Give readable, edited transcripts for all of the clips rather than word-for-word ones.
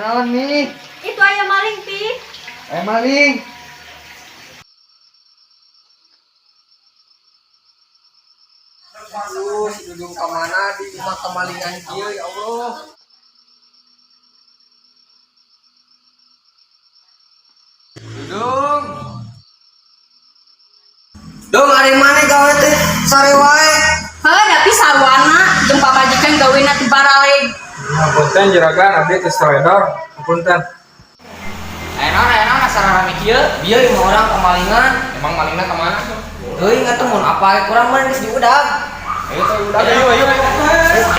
Naon nih? Itu aya maling, Pi. Aya maling. Aduh, si Dudung kemana di imah kemalingan kieu, ya Allah. Dudung. Dong, ari mana gawe teh sare wae. Heuh, tapi sarwana jeung pamajikan gawena teu baraleg. Punten juragan, abdi teu saledor. Punten. Aya naon, aya naon asa rame kieu? Bieu imah urang kemalingan. Emang malingna ka mana? Teuing atuh mun apa kurang mah geus diudag. Ayo tuh udah, ayo ayo ayo.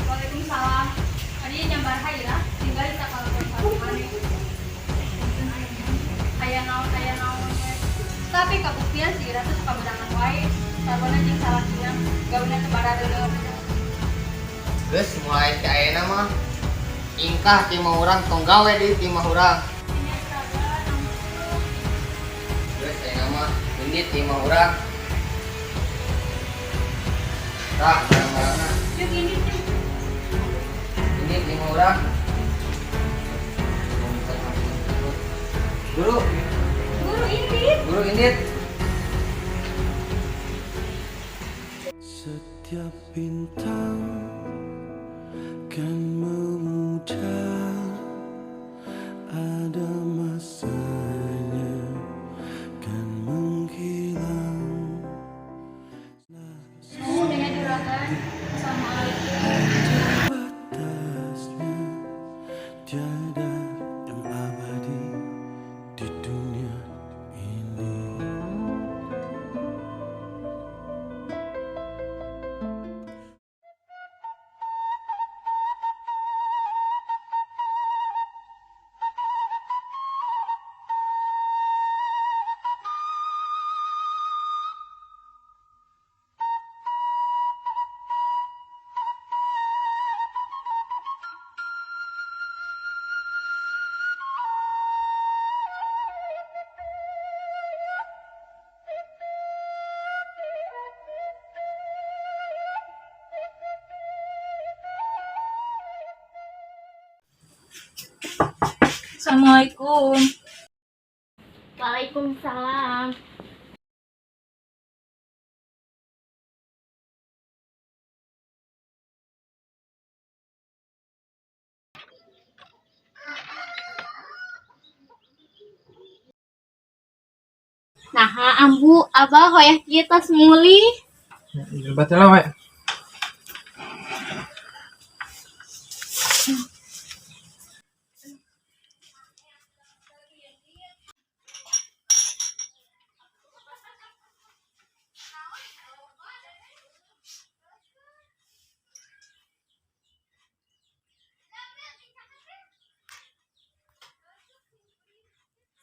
Waalaikumsalam. Tadi nyambar hayu lah, tinggal kita kalau maneh. Aya naon, aya naon. Tapi kabuktian si Ira tuh suka bedangan wae. Sarwana jeung salakina gawena teu barareuleuh. Geus mulai ti ayeuna mah ingkah ti imah urang, tong gawe di ti imah urang. Ini juragan, ampun. Geus ayeuna mah indit ti imah urang. Tah, barang-barangna. Yuk ini tuh. Indit ti imah urang. Guru, Guru indit. Guru indit. Setiap bintang kan memudar, ada masanya kan menghilang. Nuhun ya juragan. Assalamualaikum. Batasnya tiada yang abadi di dunia ini. Assalamualaikum. Waalaikumsalam. Nah, ambu, abah hoyah kieu tos mulih. Baca lah we.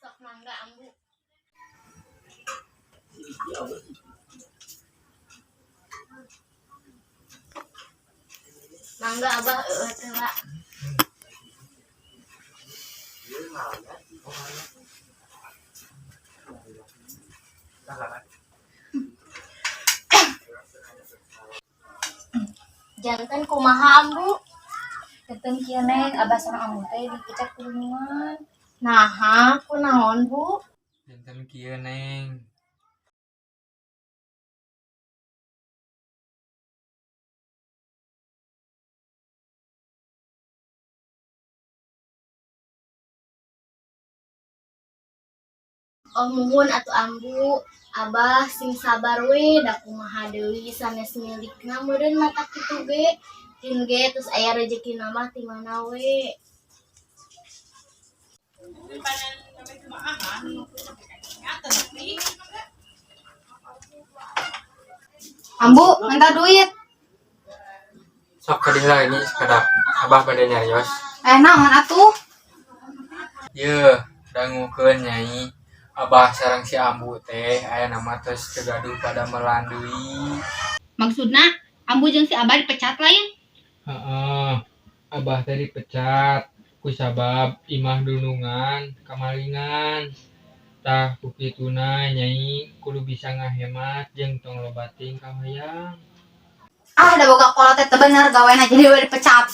Sok mangga, ambu. Mangga abah eueuh teh la. Janten kumaha, ambu? Janten kieu, Neng, abah sareng ambu teh dipecat kurungan. Naha, kunaon, Bu? Janten kieu, Neng. Oh, muhun atuh, Ambu. Abah sing sabar we, da kumaha deui, sanes milikna meureun, matak kitu ge. Tin ge terus aya rezeki mah ti mana we. Ambu, minta duit. Sok ka dieu lah, ini sakedap. Abah bade nyarios. Eh, naon atuh? Yeuh, dangukeun, Nyai. Abah sareng si Ambu teh aya nama tos teu gaduh padamelan deui. Maksudna, Ambu jeung si Abah dipecat lain? Heeh. Abah teh dipecat ku sabab imah dunungan kamalingan. Tah, ku kituna Nyai kudu bisa ngahemat jeung tong loba tingkah hayang. Ah, da boga kolot teh teu bener gawena, jadi we dipecat.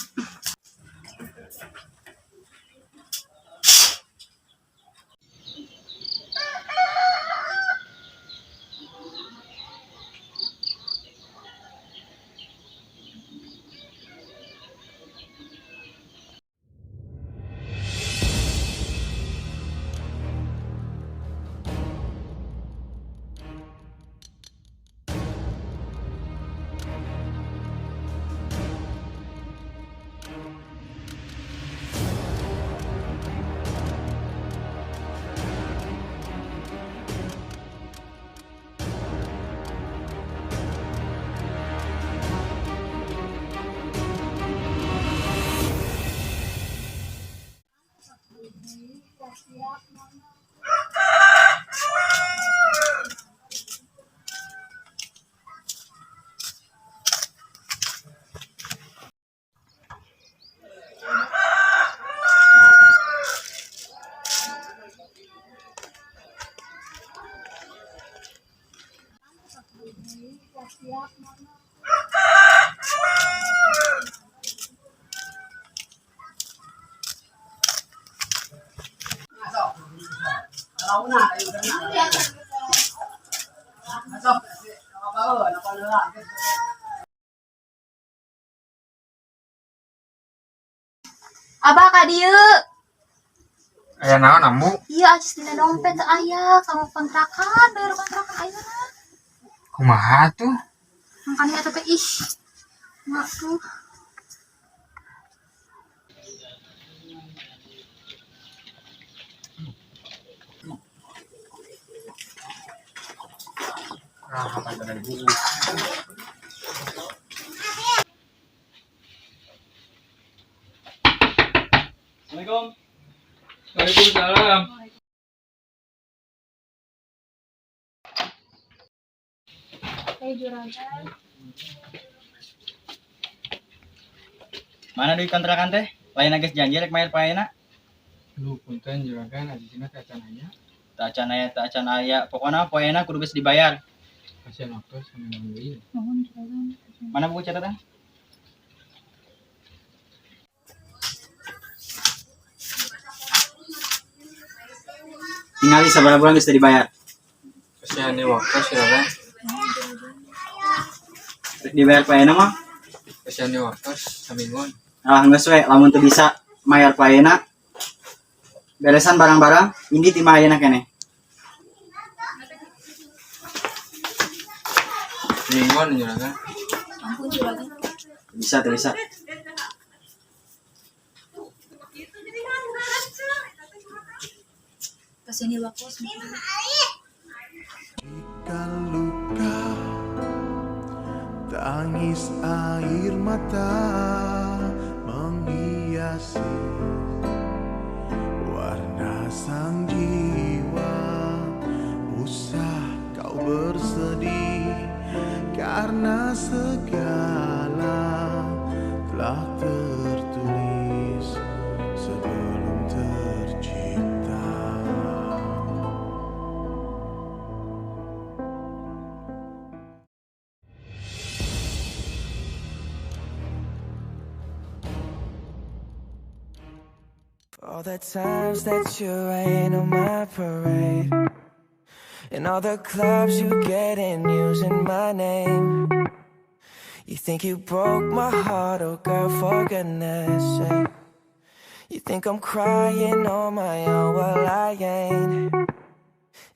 Abah, ka dieu. Aya naon, Ambu? Iya, acis dina dompet teu aya, kamu kontrakan, bayar kontrakan ayeuna. Kumaha tuh? Makanya eta teh, ih. Mak tuh. Ah, kapan tadi buku. Assalamualaikum. Waalaikumsalam. Eh, juragan. Mana duit kontrakan teh? Lain geus janji rek mayar paena. Lu punten, juragan, acisna teh acan aya. Teu acan aya, teu acan aya. Pokona poena kudu geus dibayar. Kasihan waktu sama deui. Mohon, juragan. Mana buku catatan? Tinggal sabaraha bulan geus teu dibayar. Kasihan nih waktu, juragan. Rek dibayar paena mah. Kasihan nih waktu samingguan. Ah, geus we, lamun teu bisa mayar paena. Beresan barang-barang, ini ti imah ayeuna keneh. Mingguan, juragan. Ampun, juragan. Bisa teu bisa. Kasih waktu. Jika luka, tangis air mata menghiasi warna sang jiwa. Usah kau bersedih karena segala telah tertulis sebelum tercipta. All the times that you rain on my parade, and all the clubs you get in using my name. You think you broke my heart, oh girl, for goodness sake. You think I'm crying on my own, well I ain't.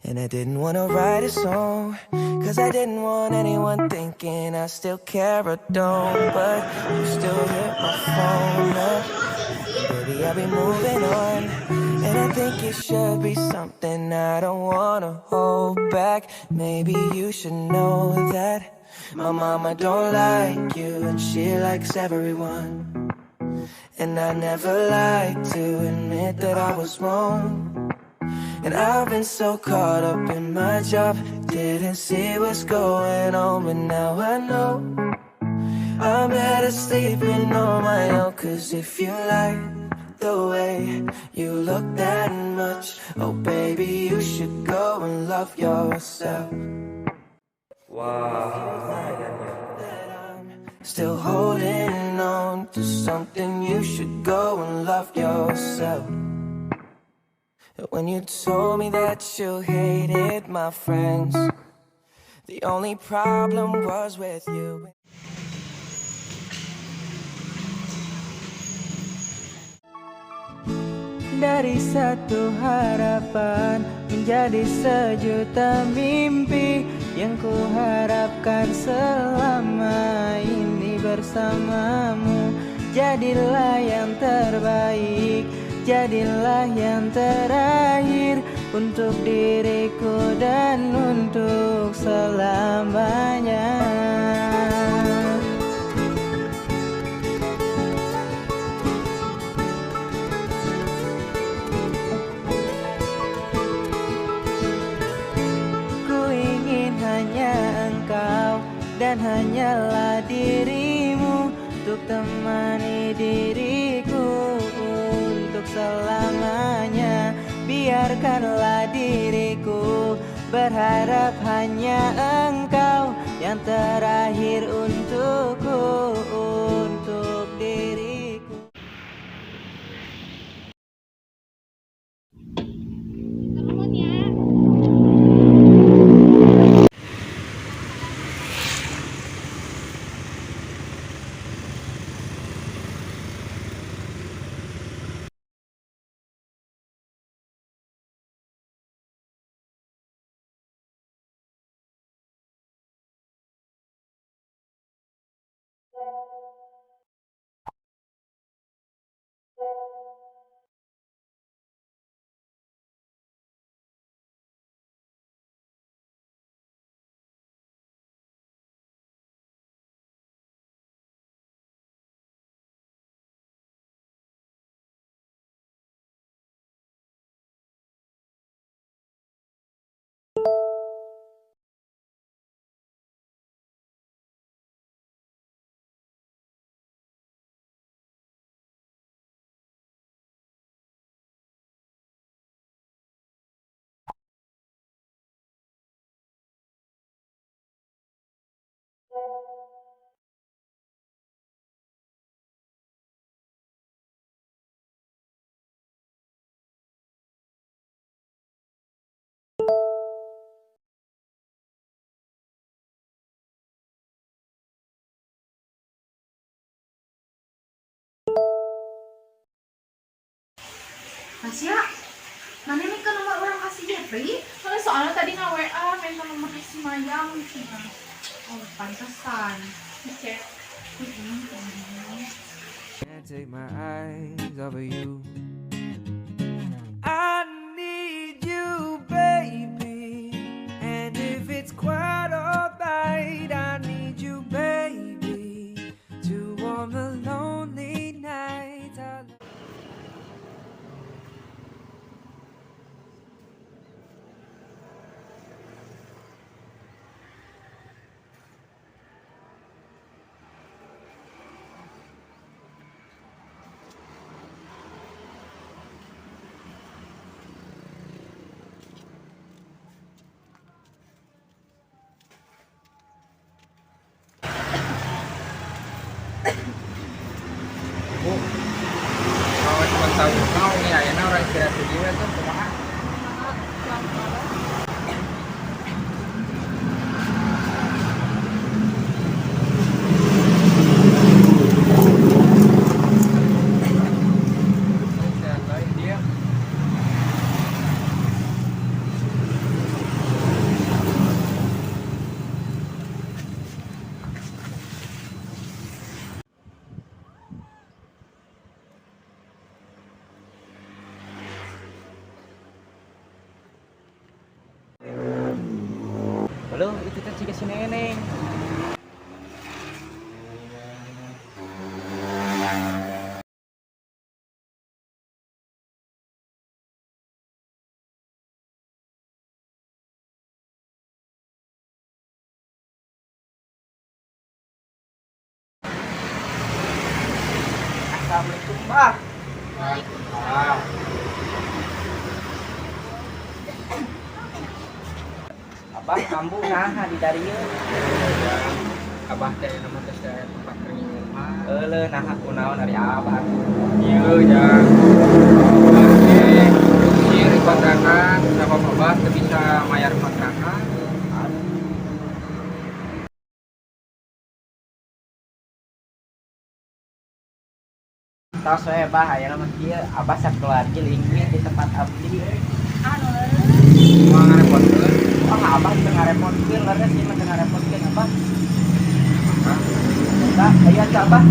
And I didn't wanna write a song, 'cause I didn't want anyone thinking I still care or don't. But you still hit my phone up. Baby, I'll be moving on. And I think it should be something I don't wanna hold back. Maybe you should know that my mama don't like you and she likes everyone. And I never like to admit that I was wrong. And I've been so caught up in my job, didn't see what's going on, but now I know I'm better sleeping on my own. 'Cause if you like the way you look that much, oh baby, you should go and love yourself. Wah, Still holding on to something, you should go and love yourself. When you told me that you hated my friends, the only problem was with you. Dari satu harapan menjadi sejuta mimpi yang kuharapkan selama ini bersamamu. Jadilah yang terbaik, jadilah yang terakhir untuk diriku dan untuk selamanya. Ku ingin hanya engkau dan hanyalah dirimu untuk temani diriku untuk selamanya. Biarkanlah diriku berharap hanya engkau yang terakhir untukku, untuk diriku. Nuhun ya. Tasya, mana nih ke nomor urang ka si Jepri? Soalnya, soalnya tadi nge WA minta nomor si Mayang cenah. Oh, pantesan. Cek. Can't take my eyes off of you. I need you, baby. And if it's quite alright, I need you, baby, to warm the lonely nights. I Halo, itu teh siga si Neneng. Assalamualaikum, Bah. Waalaikumsalam. Abah ambu naha di darieu? Abah teh nama teh saya tempat keur nginguhan. Euleuh, naha kunaon ari Abah? Ieu jang. Abah teh diusir di kontrakan sabab abah teu bisa mayar kontrakan. Tos we, Bah, ayeuna mah kieu Abah sakeluarga linggih di tempat abdi. Anu. Moal ngarepotkeun. Wah, Abah teu ngarepotkeun, leres ieu mah teu ngarepotkeun, Abah. Enggak, ayo atuh, Abah.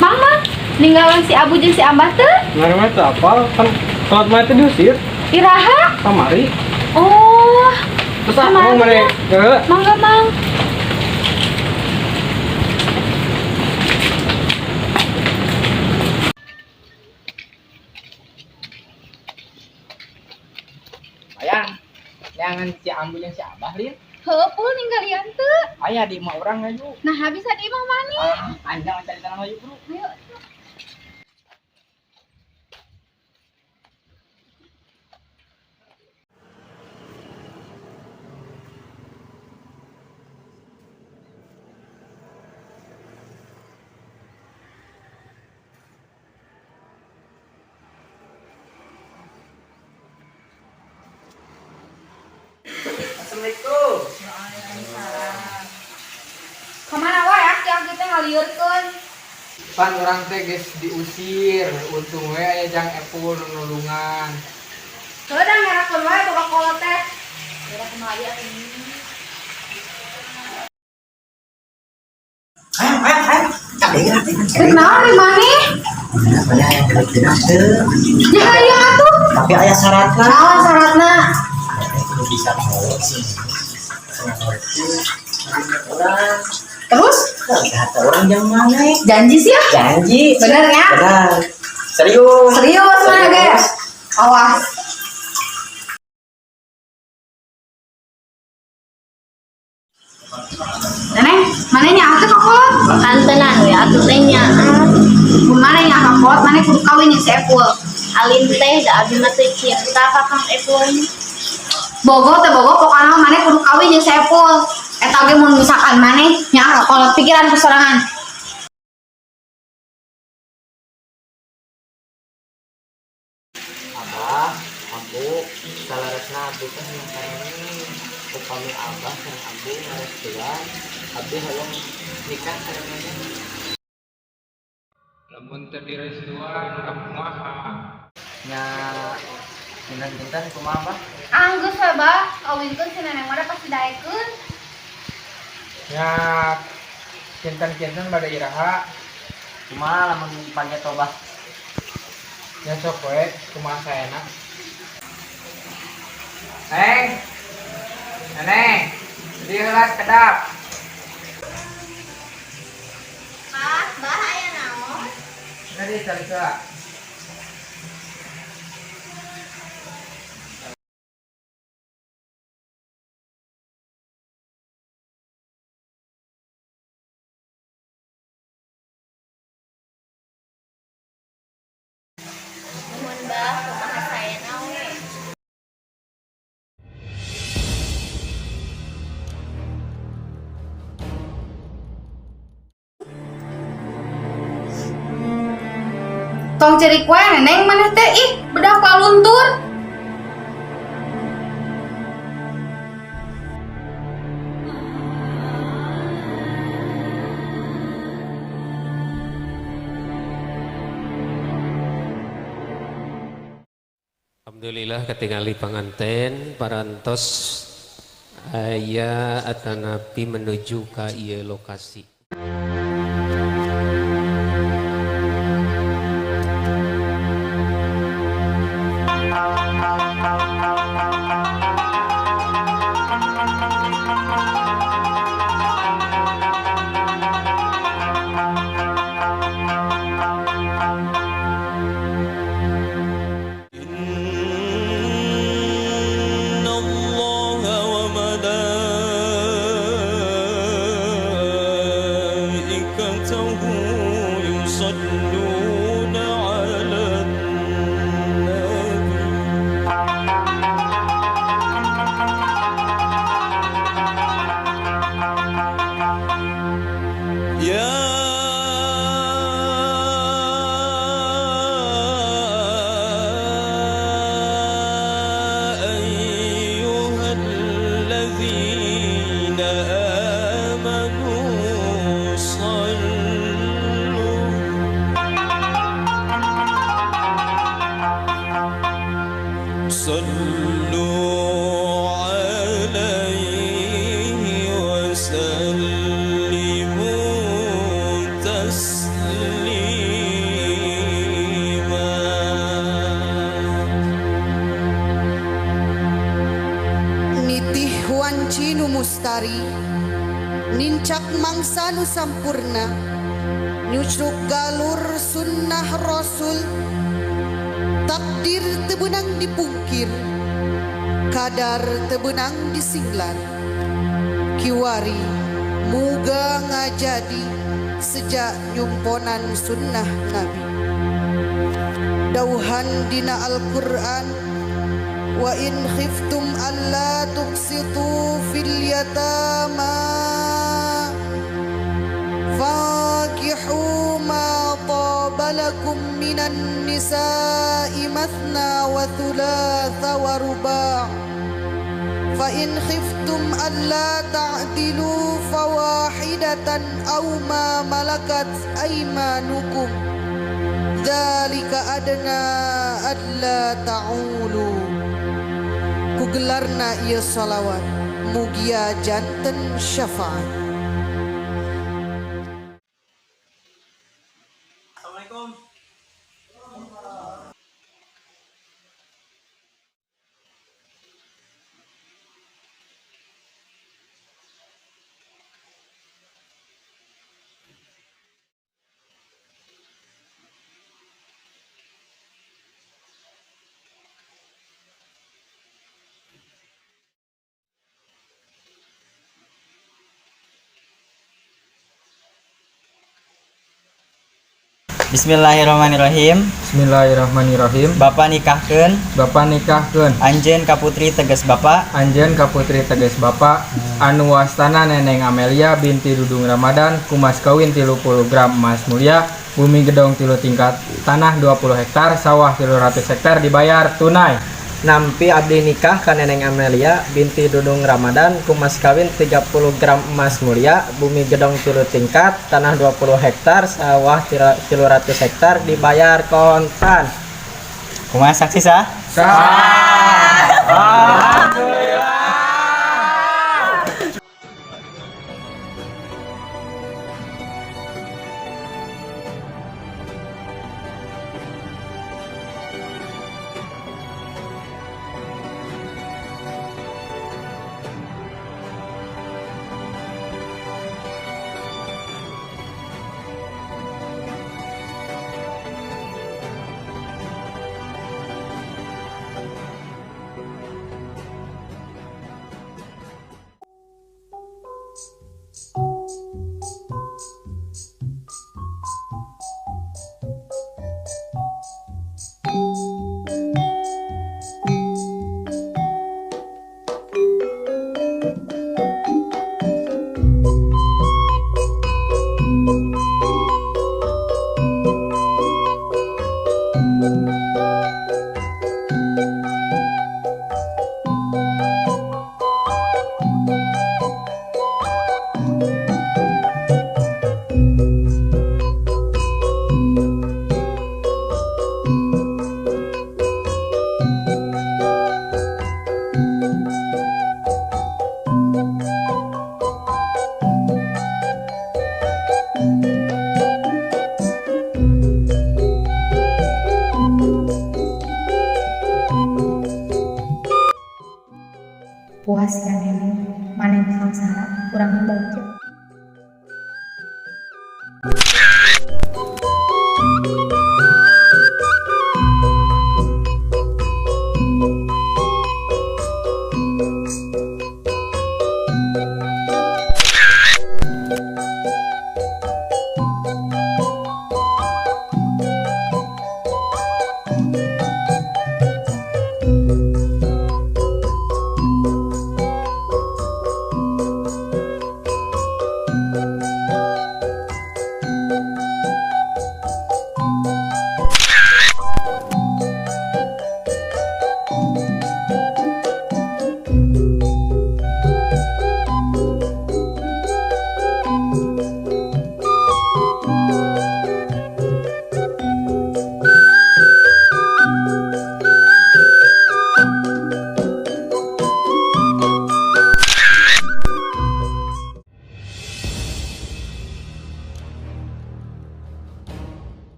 Mama, ninggalan si Abu jeung si Ambah teu? Ngarep teh apal kan kalau mah teh diusir Iraha? Kamari. Oh, Terus ah, Kamari mau mana ya? ke Mangga, Mang. Ayang, jangan si Ambu yang si Abah lin. Heuh, pul ninggalian teu? Aya di imah urang ayo. Nah, bisa di imah maneh. Ah, panjang cari tanah ayo, Bro. Ayo. Assalamualaikum. Kemana wae aki-aki teh ngalieurkeun? Pan urang teh geus diusir, untung we aya Jang Epul nu nulungan. Heuh, da ngerakeun wae boga kolot teh. Geura kumaha ieu atuh. Hayang, hayang, hayang. Rek naon ari maneh? Mana yang geus teu? Ya hayang atuh. Tapi aya syaratna. Naon syaratna? Kudu bisa kolot sih. Orang. Terus? Kata orang yang mana? Janji sih ya? Janji. Bener ya? Benar. Serius. Serius mana guys? Awas. Neneng, mana nya atuh ka kolot? Kantenan we atuh teh nyaah. Mun mana nya ka kolot, mana kudu kawin jeung si Epul. Alin teh da abi mah teu cinta ka Kang Epul. Bogoh teh bogoh pokona maneh kudu kawin jeung si Epul. Eta oge mun misalkan maneh nya ka kolot pikiran ku sorangan. Abah, Ambu, saleresna abdi teh hayang kareng upami Abah sareng Ambu ngarestuan, abdi hoyong nikah sareng maneh. Lamun teu direstuan kumaha? Nya kinten-kinten kumaha, Bah? Anggeus we bah, kawinkeun si neneng mah da pasti daekeun. Nya kinten-kinten bade iraha? Kumaha lamun pageto, Bah? Nya sok we kumaha saena. Neng. Neneng. Di heula kedap. Ah, bah aya naon? Tadi cari heula. Nuhun bah, kumaha saena we. Tong cerik wae Neneng maneh teh ih, bedak laluntur. Alhamdulillah ketingali panganten parantos aya atanapi menuju ka ieu lokasi. Mustari nincak mangsa nu sampurna nyucruk galur sunnah rasul takdir teu beunang dipungkir kadar teu beunang disinglar kiwari muga ngajadi sejak nyumponan sunnah nabi dauhan dina Al-Qur'an wa in khiftum alla tuqsitu fil yatama fankihu ma taba lakum minan nisa'i mathna wa thulatha wa ruba' fa in khiftum alla ta'dilu fawahidatan aw ma malakat aymanukum dzalika adna alla ta'ulu. Kugelarna ieu sholawat mugia janten syafaat. Assalamualaikum. Bismillahirrahmanirrahim. Bismillahirrahmanirrahim. Bapak nikahkeun. Bapak nikahkeun. Anjeun ka putri tegas bapak. Anjeun ka putri tegas bapak. Anu wastana Neneng Amelia binti Dudung Ramadan kumas kawin 30 gram emas mulia, bumi gedong 3 tingkat, tanah 20 hektar, sawah 300 hektar dibayar tunai. Nampi abdi nikah ka Neneng Amelia binti Dudung Ramadan kumas kawin 30 gram emas mulia, bumi gedong 3 tingkat, tanah 20 hektar, sawah 300 hektar dibayar kontan. Kumaha saksi sah? Sah. Alhamdulillah. saha urang bagja.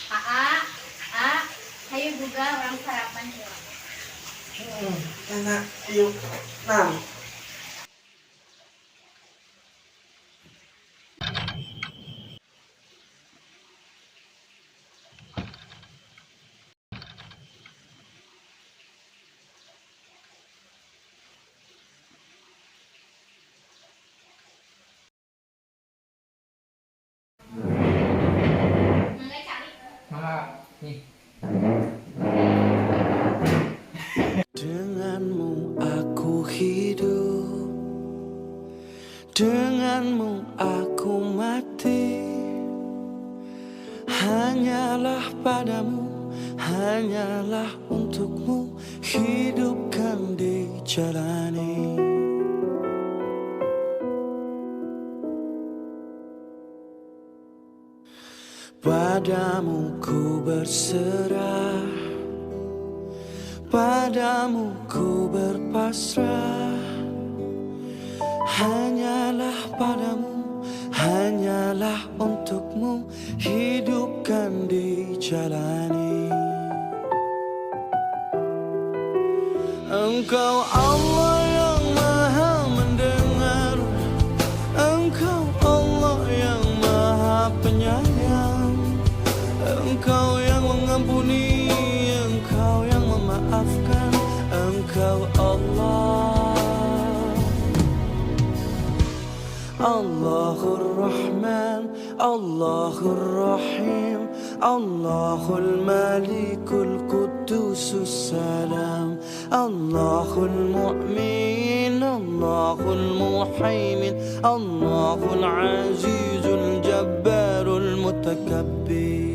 Aa, A, hayu juga orang sarapan heula. Enak, yuk. Nah. Nih. Denganmu aku hidup, denganmu aku mati. Hanyalah padamu, hanyalah untukmu, hidup kan dijalani. Padamu ku berserah, padamu ku berpasrah. Hanyalah padamu, hanyalah untukmu, hidup kan dijalani. Engkau Allah yang maha mendengar, Engkau Allah yang maha penyayang, Engkau yang mengampuni, Engkau yang memaafkan, Engkau Allah. Allahur Rahman, Allahur Rahim, Allahul Malikul Qudusus Salam, Allahul Mu'min, Allahul Muhaimin, Allahul Azizul Jabbarul Mutakabbir.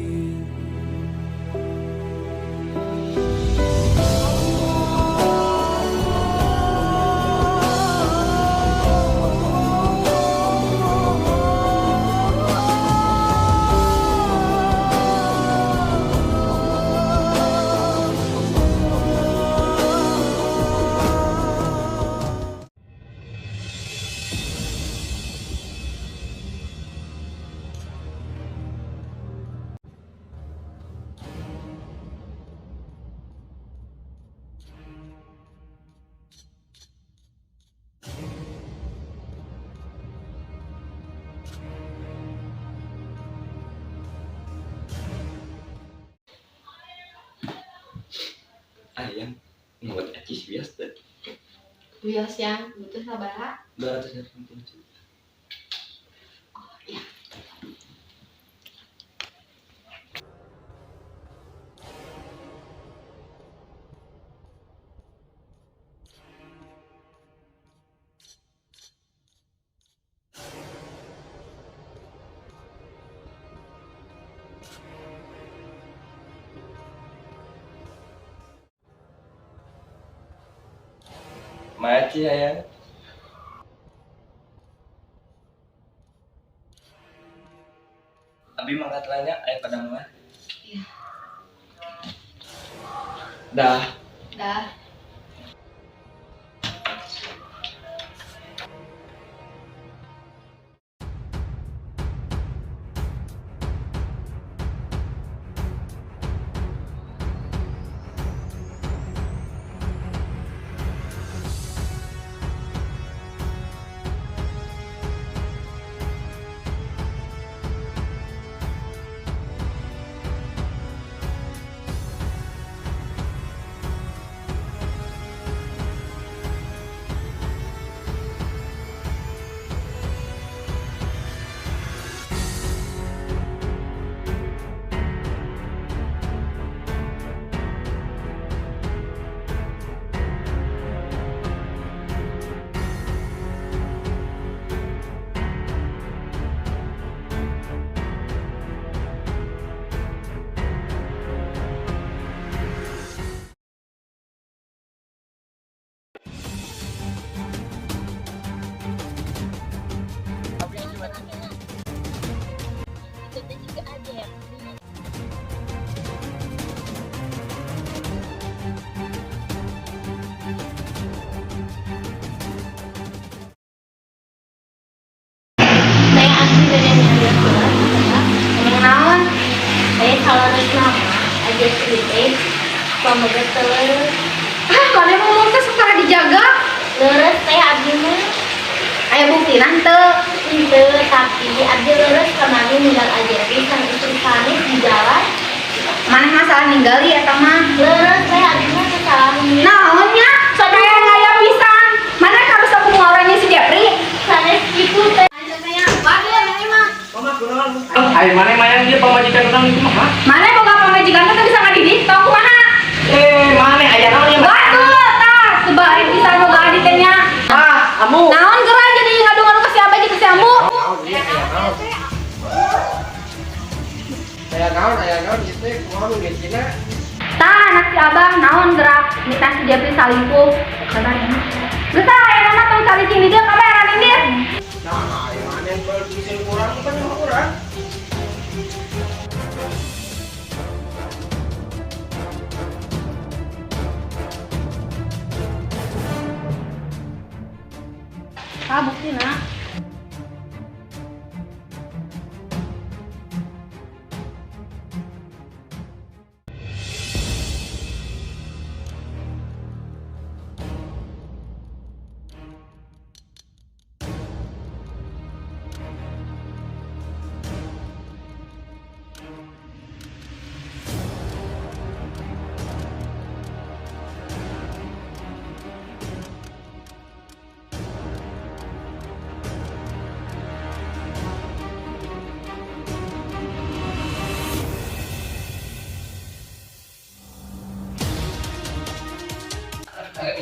Ayam membuat acis biasa. Bios yang butuh sabaraha? 280 juta. Oh iya. Makasih ayang. Abi mangkat lanya, ayo pada mah. Iya. Dah. Dah. Itu teh juga aja. Saya asli dari nyarios heula, Ngomong naon? Saya saleresna mah aja teh pameget teu leres. Ah, mana ngomong teh sok tara dijaga? Leres teh abdi mah. Aya buktina henteu? Henteu, tapi abdi leres kamari ninggal Ajepri sang istri sanes di jalan. Maneh masalah ninggali eta mah. Leres teh abdi mah teu salah. Naon nya? Sok aya ngaya pisan. Maneh harus aku ngoranya si Jepri? Sanes kitu teh. Ai maneh mayang ieu pamajikan urang kumaha? Maneh boga pamajikan teh bisa ngadidik tau kumaha? Eh, maneh aya naon ieu? Waduh, tah, coba ari pisan boga adik teh nya. Ah, amu. Naon geura jadi ngadu-ngadu ka si Abah jeung ka si Ambu? Naon ieu aya naon? Aya naon, aya naon ieu teh kumaha nu ngecina? Tah, anak si Abah naon gerak nitah si Jepri salingkuh. Sabar ya. Geus tah, aya mah tong salicing di dieu kabeh era nindir. Nah, aya maneh beulisieun urang kan urang. Tah buktina.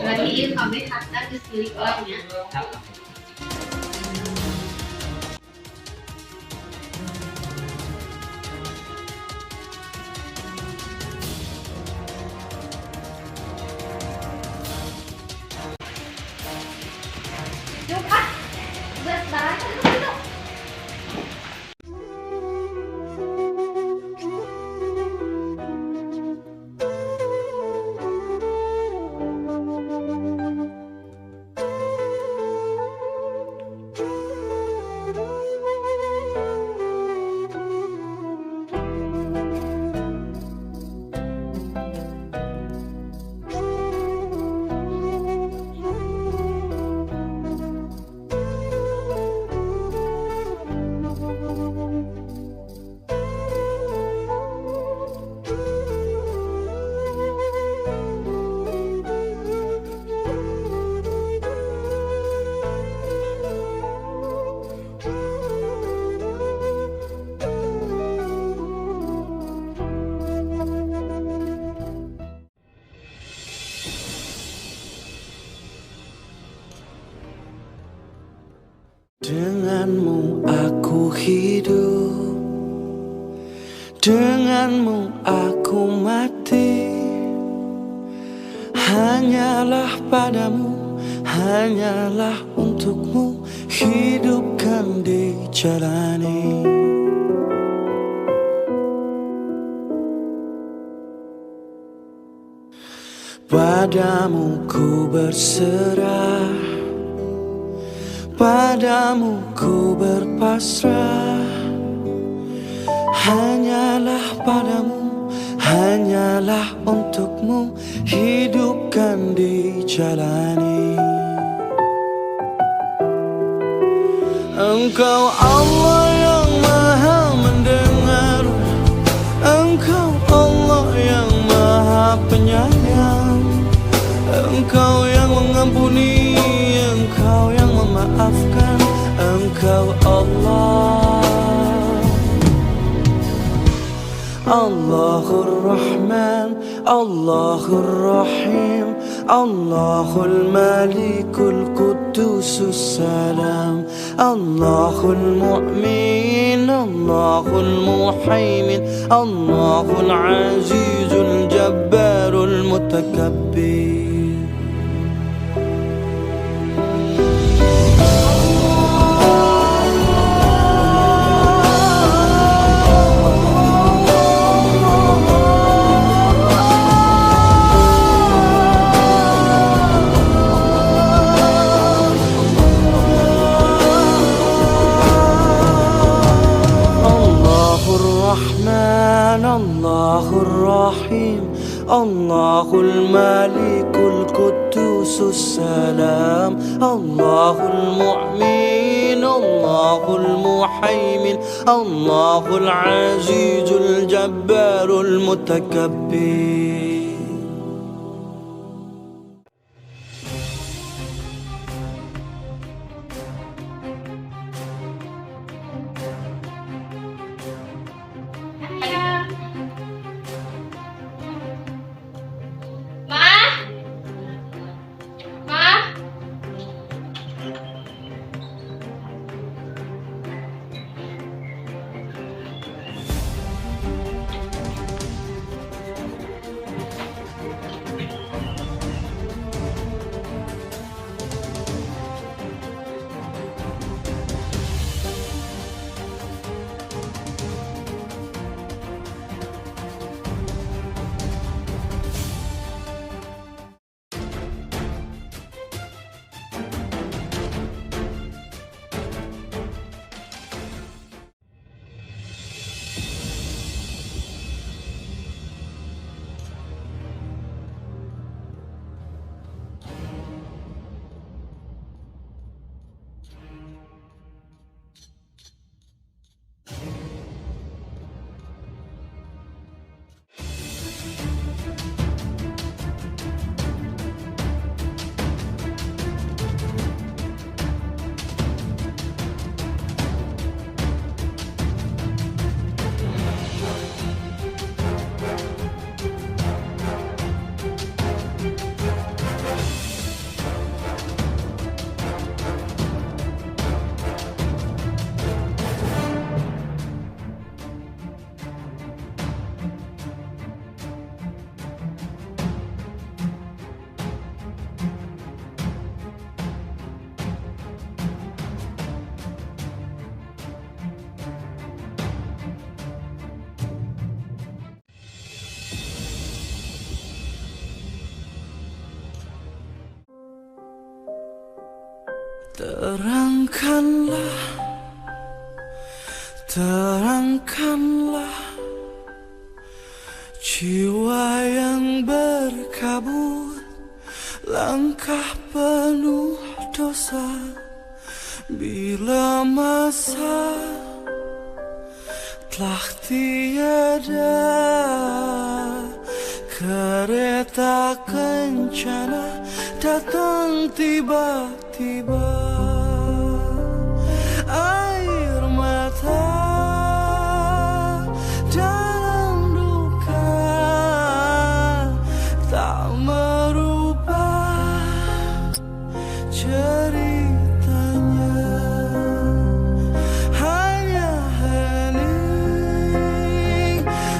Berarti ieu kabeh harta geus milik urang nya. Yuk ah. Geus barang itu. Denganmu aku hidup, denganmu aku mati. Hanyalah padamu, hanyalah untukmu, hidup kan dijalani. Padamu ku berserah, padamu ku berpasrah. Hanyalah padamu, hanyalah untukmu, hidupkan dijalani. Engkau Allah yang maha mendengar, Engkau Allah yang maha penyayang, Engkau yang mengampuni, Engkau yang memaafkan, Engkau Allah. Allahur Rahman, Allahur Rahim, Allahul Malikul Qudusus Salam, Allahul Mu'min, Allahul Muhaimin, Allahul Azizul Jabbarul Mutakabbir. Allahur Rahim, Allahul Malikul Qudusus Salam, Allahul Mu'min, Allahul Muhaimin, Allahul Azizul Jabbarul Mutakabbir. Terangkanlah, terangkanlah jiwa yang berkabut, langkah penuh dosa. Bila masa telah tiada, kereta kencana datang tiba-tiba. Air mata dalam duka tak merubah ceritanya, hanya hening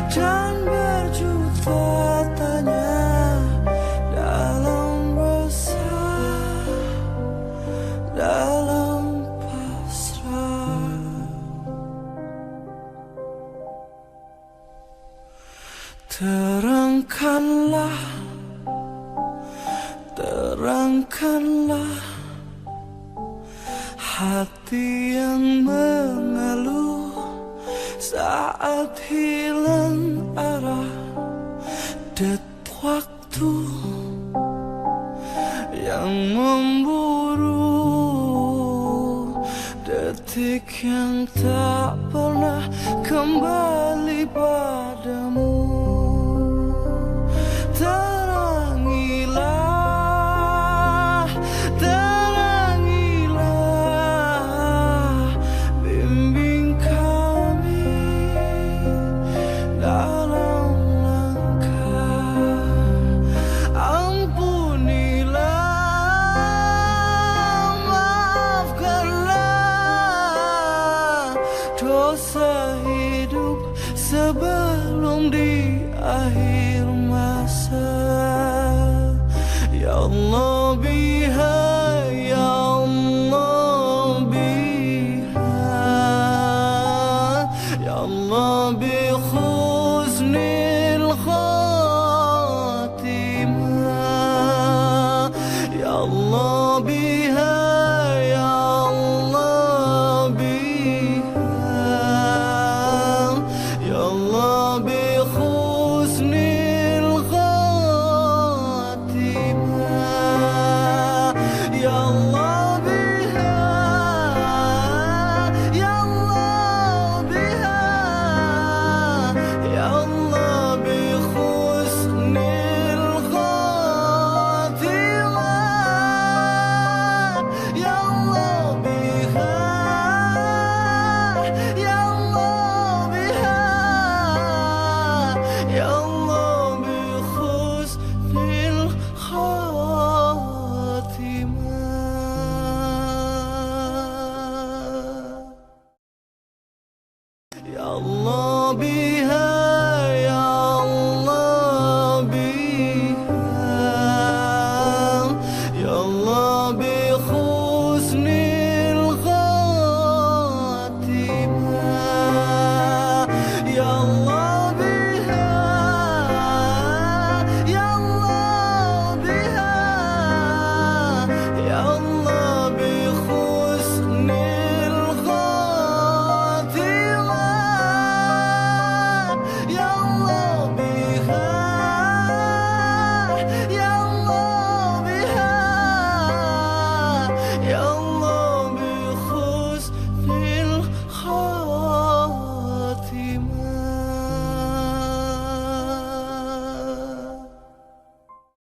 dan berjuta tanya dalam resah Terangkanlah hati yang mengeluh saat hilang arah. Detik waktu yang memburu, detik yang tak pernah kembali padamu.